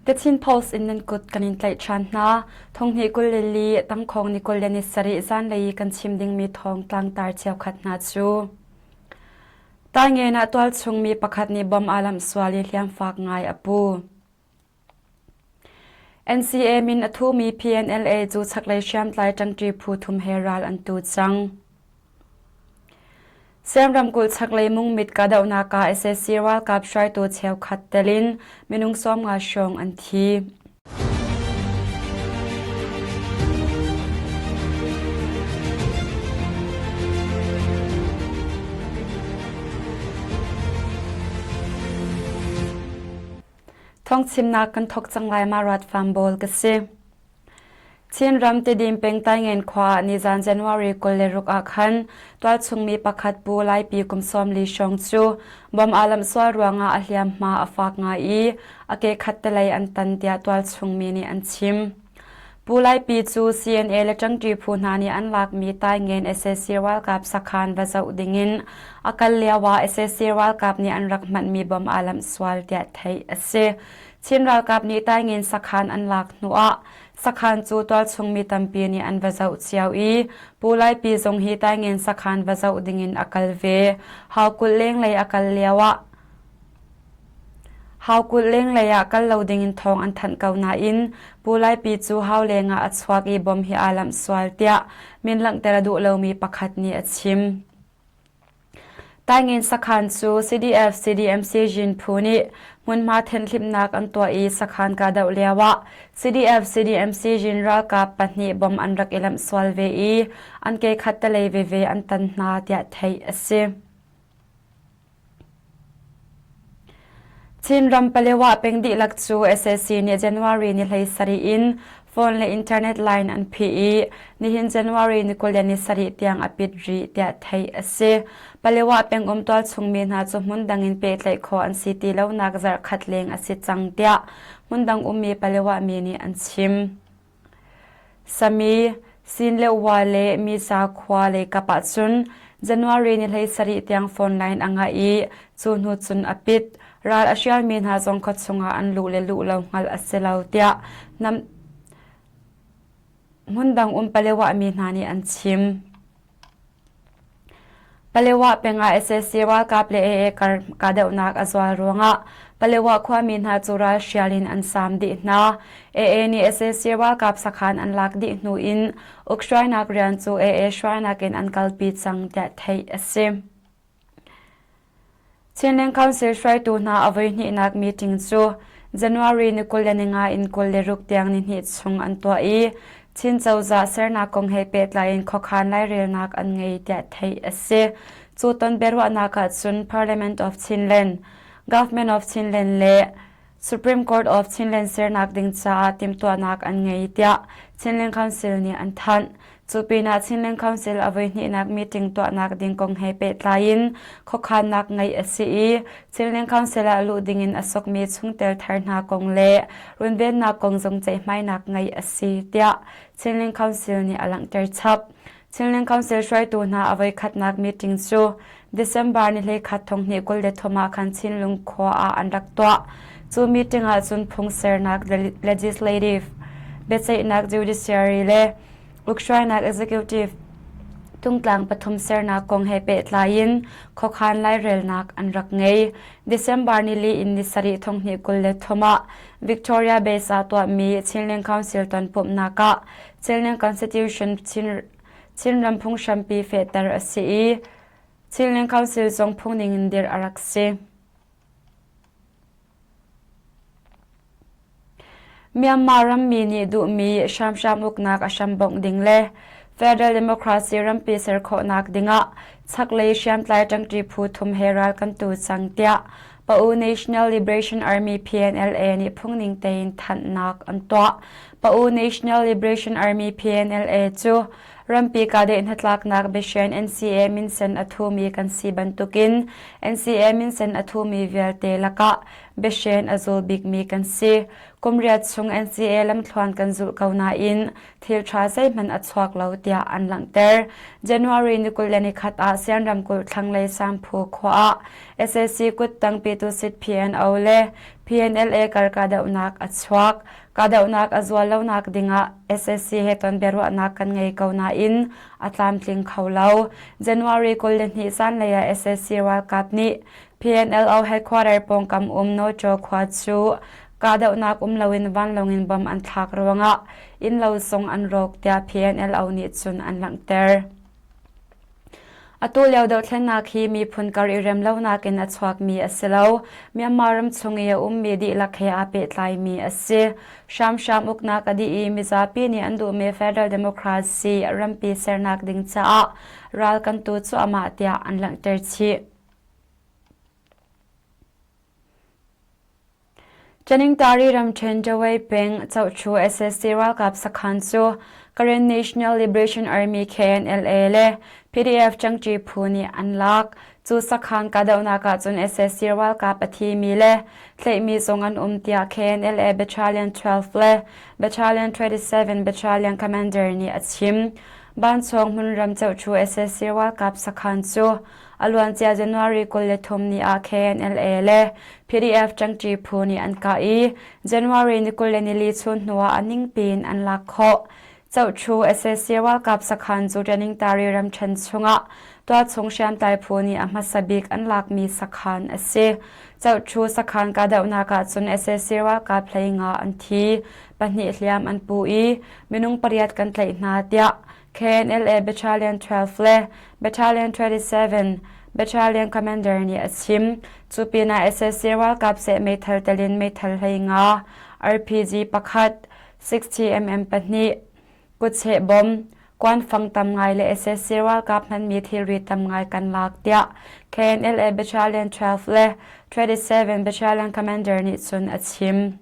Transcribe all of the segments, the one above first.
The Chin Post in nan kut kan in tlaih ṭhan hna. Thonghnih 24 tangkhawng ni 27 zanlei i kan chim dingmi thawng tlangtar cheukhat hna cu. Taingen ah tualchung mi pakhat nih bom aa lamh sual i hliamfak ngai a pu. NCA min a thumi PNLA cu chaklei hriamtlai ṭangṭi phu thum he ral an tu cang. Siam ramkulh chaklei mungmit kahdohnak ah sac ralkap hruaitu cheukhat tel in minung 50 hrawng an thi. Thawngchimnak kan thawk cang lai ma rat fam bawl ka si. Chinram Tedim peng Taingen khua ah nizan January 26 ah khan tualchungmi pakhat Pu Laipi kum 40 hrawng cu bom aa lamh sual ruangah a hliamhma a fak ngai i a ke khattelei an tan tiah tualchungmi nih an chim. Pu Laipi cu CNA le ṭangṭi phu hna nih an lakmi Taingen sac ralkap sakhan va zoh dingin a kal lio ah sac ralkap nih an rak hmanhmi bom aa lamh sual tiah theih a si. Chin ralkap nih Taingen sakhan an lak hnuah sakhan cu tualchung mi tampi nih an va zoh cio i Pu Laipi zong hi Taingen sakhan va zoh dingin a kal ve. Haukulh lenglei a kal lioah Haukulh lenglei ah kal lo dingin thawng an thanh ko nain Pu Laipi cu hau lengah a chuak i bom hi aa lamh sual tiah min langhter a duh lomi pakhat nih a chim. Taingen sakhan cu CDF-CDMC Jin phu nih hmunhma thenhhlimhnak an tuah i sakhan kahdoh lioah CDF-CDMC Jin ralkap pahnih bom an rak i lamh sual ve i an ke khattelei veve an tan hna tiah theih a si. Chinram Palewa peng dihlak cu sac nih January ni 17 in phone le internet line an phih i nihin January ni 27 tiang a pit rih tiah theih a si. Palewa pengum tualchung mi hna cu hmundang in pehtlaih khawh an si ti lonak zarhkhat leng a si cang tiah hmundang ummi Palewa mi nih an chim. Sami, Sin le Ua le Misa khua lei kap ahcun January ni 17 tiang phone line a ngah i cu hnu cun a pit. Ral a hrialmi hna zong khua chungah an luh le luh lo hngalh a si lo tiah hmundang um Palewa mi hna nih an chim. Palewa peng ah sac ralkap le AA kar kahdohnak a zual ruangah Palewa khuami hna cu ralhrial in an saam dih hna. AA nih sac ralkap sakhan an lak dih hnu in ukhruainak rian cu AA hruainak in an kalpi cang tiah theih a si. Chinland Council hruaitu hna a voihnihnak meeting cu January ni 25 in 26 tiang nihnih chung an tuah i Chin cozah sernak kong he pehtlai in khuakhan lairelnak an ngei tiah theih a si. Cu ton biaruahnak ah cun Parliament of Chinland, Government of Chinland le Supreme Court of Chinland sernak ding caah timhtuahnak an ngei tiah Chinland Council nih an thanh. Cu pinah Chinland Council a voihnihnak meeting tuahnak ding kong he pehtlai in khuakhannak ngeih a si i Chinland Council ah luh dingin a sokmi chungtel thar hna kong le runvennak kong zong ceihmainak ngeih a si tiah Chinland Council nih a langhter chap. Chinland Council hruaitu hna a voikhatnak meeting cu December ni 11 thonghnih 23 ah khan Chinlung khua ah an rak tuah. Cu meeting ah cun phung sernak legislative, biaceihnak judiciary le ukhruainak executive tungtlang pathum sernak kong he pehtlai in khuakhan lairelnak an rak ngei. December ni li in ni sarih thonghnih 23 ah Victoria Base ah tuahmi Chinland Council tonpumhnak ah Chinland Constitution Chinram phunghrampi fehter a si i Chinland Council zong phungning in dirh a rak si. Myanmar rammi nih duhmi hramhram uknak a hrambongh ding le Federal Democracy rampi ser khawhnak dingah chaklei hriamtlai ṭangṭi phu thum he ral kan tu cang tiah Pa-U National Liberation Army PNLA nih phungning tein thanhnak an tuah. Pa-U National Liberation Army PNLA cu Rampi kahdaih hnatlaknak biahren NCA minsen a thumi kan si bantukin NCA minsen a thumi vialte lakah biahren a zul bikmi kan si. Kum riat chung NCA lamthluan kan zulh ko nain thil ṭha zeihmanh a chuak lo tiah an langhter. January ni 21 ah Sian ramkulh thlanglei Samphu khua ah sac kuttang Pyitusit PNO le PNLA kar kahdohnak a chuak. Kahdohnak a zual lonak dingah sac he ton biaruahnak kan ngei ko nain a tlamtling kho lo. January 22 zanlei ah sac ralkap nih PNLO headquarter pawngkam um Nawcaw khua cu kahdohnak um loin vanlawng in bom an thlak ruangah innlo zong an rawk tiah PNLO nih cun an langhter. Atu lio dohthlennak hi miphun kar i rem lonak in a chuakmi a si lo. Myanmar ram chung i a ummi dihlak he aa pehtlaimi a si. Hramhram uknak a dih i mizapi nih an duhmi federal democracy rampi sernak ding caah ral kan tu cuahmah tiah an langhter chih. Caningtari ramṭhen Dawei peng Chohchu sac ralkap sakhan cu Karen National Liberation Army KNLA le PDF ṭangṭi phu nih an lak. Cu sakhan kahdohnak ahcun sac ralkap a thimi le tlaihmi zong an um tiah KNLA Battalion 12 le Battalion 27 Battalion Commander nih a chim. Banchawng hmunram Chohchu sac ralkap sakhan cu A luancia January 23 ni ah KNLA le PDF ṭangṭi phu nih an kah i January ni 24 chun hnuah a ningpi in an lak khawh. Chohṭhu sac ralkap sakhan cu Taningtari ramṭhen chungah tualchung hriamtlai phu nih a hmasa bik an lakmi sakhan a si. Chohṭhu sakhan kahdohnak ahcun sac ralkap 15 an thi, pahnih hliam an pu i minung pariat kan tlaih hna tiah KNLA Battalion 12 le Battalion 27 Battalion Commander nih a chim. Cu pinah sac ralkap seh meithal telin meithal 15, RPG pakhat, 60mm pahnih, kutcheh bom, kuanfang tam ngai le sac ralkap hmanmi thilri tam ngai kan lak tiah KNLA Battalion 12 le 27 Battalion Commander nih cun a chim.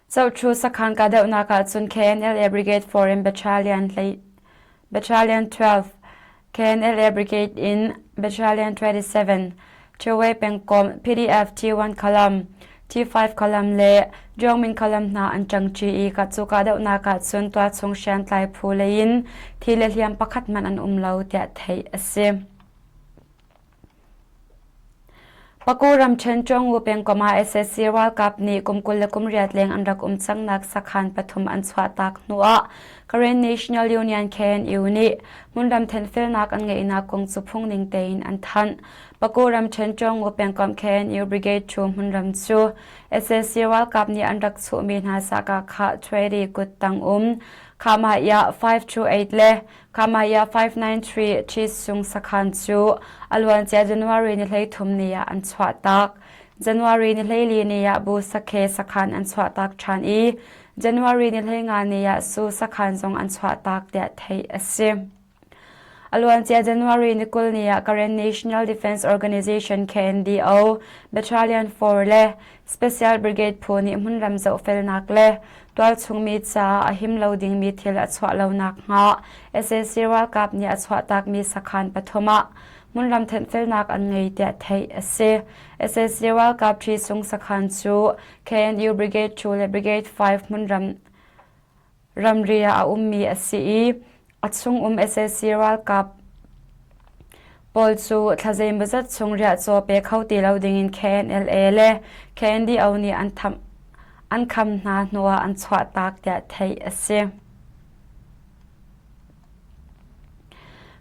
Zohṭhu sakhan kahdohnak ahcun KNLA Brigade Foreign Battalion Battalion 12, KNLA Brigade in Battalion 27, Chawei pengkomh PDF T1 column, T5 column le Jongmin column hna an ṭangṭi i cu kahdohnak ahcun tualchung hriamtlai phu lei in thi le hliam pakhat hmanh an um lo tiah theih a si. Paku ramṭhen Chawngu pengkomh ah sac ralkap nih kum 28 leng an rak um cangnak sakhan pathum an chuahtak hnuah Karen National Union KNU nih hmunram thenfelnak an ngeihnak kong cu phungning tein an thanh. Paku ramṭhen Chawngu pengkomh KNU Brigade 2 hmunram cu sac ralkap nih an rak chuhmi hna sahkah Thweri kuttang um Khamaya 528 le Kamaya 593 Ṭhisung sakhan cu a luancia January ni 13 ni ah an chuahtak. January ni 14 ni ah Bu Sakhe sakhan an chuahtak ṭhan i January ni 15 ni ah Su sakhan zong an chuahtak tiah theih a si. A luancia January ni 20 ni ah Karen National Defense Organization KNDO Battalion 4 le Special Brigade phu nih hmunram zohfelnak le tualchungmi caah a him lo dingmi thil a chuah lo nakhnga sac ralkap nih a chuahtakmi sakhan pathum ah hmunram thenhfelnak an ngei tiah theih a si. Sac ralkap ṭhi sakhan cu KNU Brigade 2 le Brigade 5 hmunram ramri ah a ummi a si i a chung um sac ralkap pawl cu thla zeimawzat chung riahcaw pe kho ti lo dingin KNLA le KNDO nih an tham an kham hna hnuah an chuahtak tiah theih a si.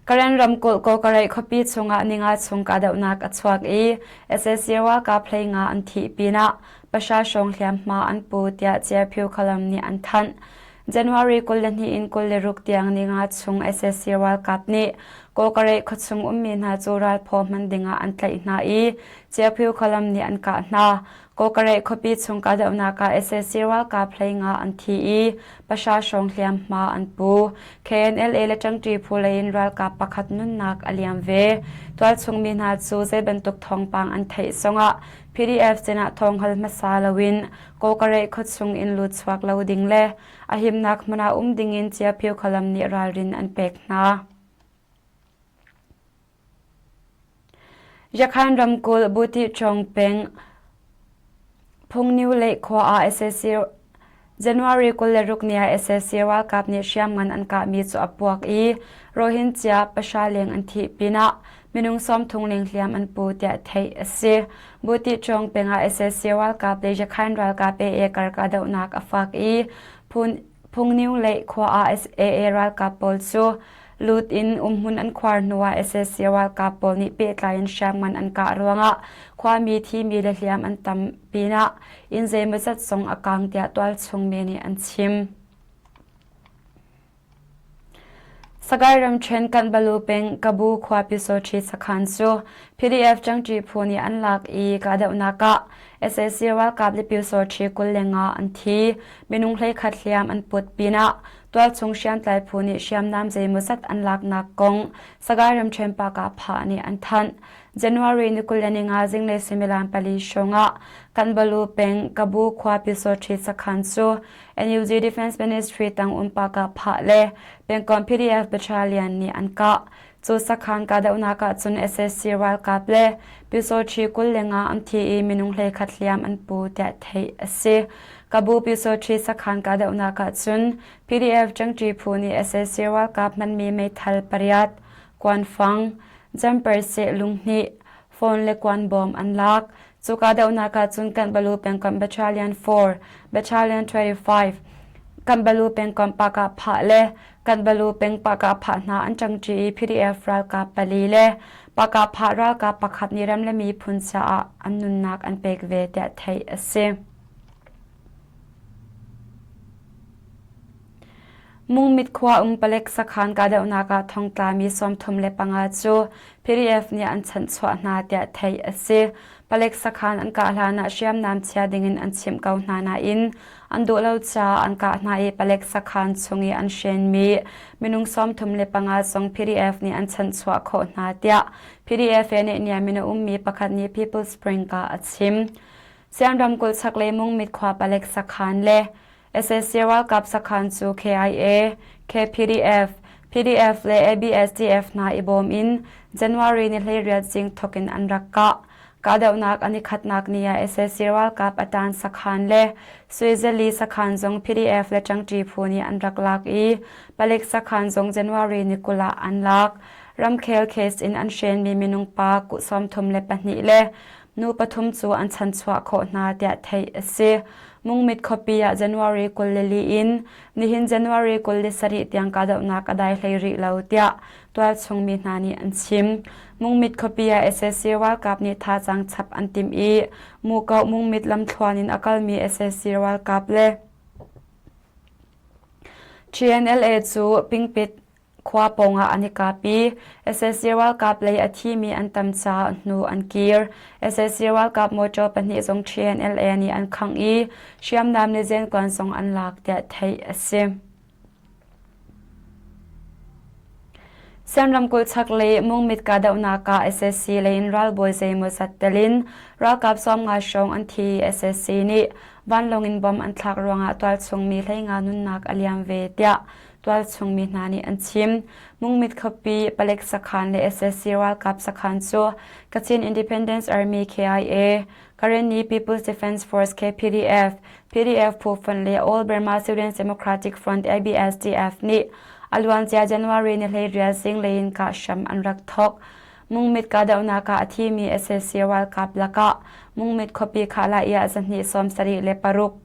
Karen ramkulh Kawkareih khuapi chungah ninga chung kahdohnak a chuak i sac ralkap 15 an thih pinah pahra hrawng hliamhma an pu tiah Chiaphu Khalam nih an thanh. January 22 in 26 tiang ninga chung sac ralkap nih Kawkareih khuachung ummi hna cu ralphaw hman dingah an tlaih hna i Chiaphu Khalam nih an kah hna. Kawkareh khuapi chung kahdohnak ah sac ralkap 15 an thi i pahra hrawng hliamhma an pu. KNLA le ṭangṭi phu lei in ralkap pakhat nunnak a liam ve. Tualchung mi hna cu zei bantuk thawngpang an theih zongah PDF sinah thawng hal hmasa loin Kawkareh khuachung in lut chuak lo ding le a himnak hmun ah um dingin Ciaphiu khualam nih ralrin an pek hna. Yakhan ramkulh Butihchong peng Phungniu lei khua ah sac January 26 ni ah sac ralkap nih hriamngan an kahmi cu a puak i Rohingya pahra leng an thih pinah minung 30 leng hliam an pu tiah theih a si. Butihchong peng ah sac ralkap le Yakhan ralkap AA kar kahdohnak a fak i Phungniu lei khua ah SAA ralkap pawl cu lut in umhmun an khuar hnuah sac ralkap pawl nih pehtlai in hriamngan an kah ruangah khuami thimi le hliam an tam pinah inn zeimawzat zong a kang tiah tualchung mi nih an chim. Sagaing ramṭhen Kanbalu peng Kabu khua Pyusawṭhi sakhan cu PDF ṭangṭi phu nih an lak i kahdohnak ah sac ralkap le Pyusawṭhi 25 an thi. Minung 11 hliam an put pinah tualchung hriamtlai phu nih hriamnam zeimawzat an laknak kong Sagaing ramṭhen Pakah nih an thanh. January ni 25 zinglei suimilam pali hrawng ah Kanbalu peng Kabu khua Pyusawṭhi sakhan cu NUG Defense Ministry tang um Pakah phah le pengkomh PDF Battalion nih an kah. Cu sakhan kahdohnak ahcun sac ralkap le Pyusawṭhi 25 an thi i minung 11 hliam an pu tiah theih a si. Kabu Pyusawṭhi sakhan kahdohnak ahcun PDF ṭangṭi phu nih sac ralkap hmanmi meithal pariat, kuanfang, jumper seh lunghnih, phone le kuan bawm an lak. Cu kahdohnak ahcun Kanbalu pengkomh Battalion 4, Battalion 25, Kanbalu pengkomh Pakah Phah le Kanbalu peng Pakah Phah hna an ṭangṭi i PDF ralkap pali le Pakah Phah ralkap pakhat nih ram le miphun caah an nunnak an pek ve tiah theih a si. Mungmit khua um palek sakhan kahdohnak ah thongtlami 35 cu PDF nih an chanhchuah hna tiah theih a si. Palek sakhan an kah hlan ah hriamnam chia dingin an chimh ko hna nain an duh lo caah an kah hna i palek sakhan chung i an hrenmi minung 35 zong PDF nih an chanhchuah khawh hna tiah PDF nih niam in a ummi pakhat nih People's Spring ah a chim. Sian ramkulh chaklei Mungmit khua palek sakhan le sac ralkap sakhan cu KIA, KPDF, PDF le ABSDF hna i bawm in January ni 18 zing thawk in an rak kah. Kahdohnak an i khatnak ni ah sac ralkap a tan sakhan le Suizali sakhan zong PDF le ṭangṭi phu nih an rak lak i palik sakhan zong January ni 20 ah an lak. Ramkhel case in an hrenmi minung pa 32 le nu pathum cu an chanchuah khawh hna tiah theih a si. Mungmit khuapi ah January 24 in nihin January 27 tiang kahdohnak a dai hlei rih lo tiah tualchung mi hna nih an chim. Mungmit khuapi ah sac ralkap nih thazaang chap an timh i Mukoh Mungmit lamthluan in a kalmi sac ralkap le TNLA cu Pingpit Khua pawngah an i kap i sac ralkap lei a thimi an tam caah hnu an kir. Sac ralkap motor pahnih zong TNLA nih an khangh i hriamnam le zenkuan zong an lak tiah theih a si. Sian ramkulh chaklei Mungmit kahdohnak ah sac lei in ralbawi zeimawzat tel in ralkap 50 hrawng an thi i sac nih vanlawng in bomb an thlak ruangah tualchung mi 15 nunnak a liam ve tiah tualchung mi hna nih an chim. Mungmit khuapi palek sakhan le sac ralkap sakhan cu Kachin Independence Army KIA, Karenni People's Defense Force KPDF, PDF phu fonh le All Burma Students Democratic Front ABSDF nih a luancia January ni 18 zinglei in kah hram an rak thawk. Mungmit kahdohnak ah a thimi sac ralkap lakah Mungmit khuapi khahla iah 276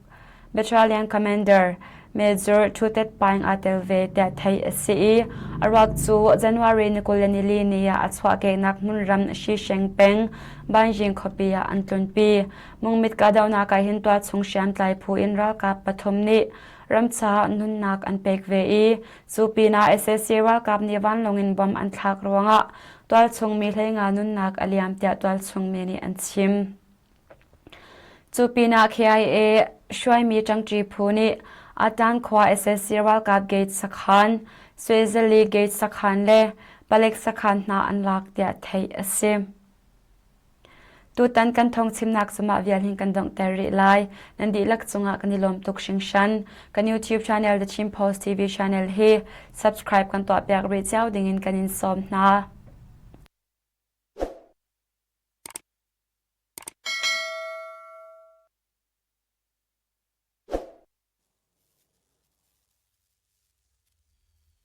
Battalion Commander Major Thutet Paing aa tel ve tiah theih a si i a ruak cu January ni 24 ni ah a chuahkehnak hmunram Shisheng peng Banjing khuapi ah an tlunpi. Mungmit kahdohnak ah hin tualchung hriamtlai phu in ralkap pathum nih ram caah nunnak an pek ve i cu pinah sac ralkap nih vanlawng in bomb an thlak ruangah tualchung mi 15 nunnak a liam tiah tualchung mi nih an chim. Cu pinah KIA hruaimi ṭangṭi phu nih Atan khua sac ralkap gate sakhan, Suezali gate sakhan le palek sakhan hna an lak tiah theih a si. Tutan kan thawngchimnak cu mah vial hin kan donghter rih lai. Nan dihlak cungah kan i lawm tuk hringhran. Kan YouTube channel The Chin Post TV channel hi subscribe kan tuahpiak rih cio dingin kan in sawm hna.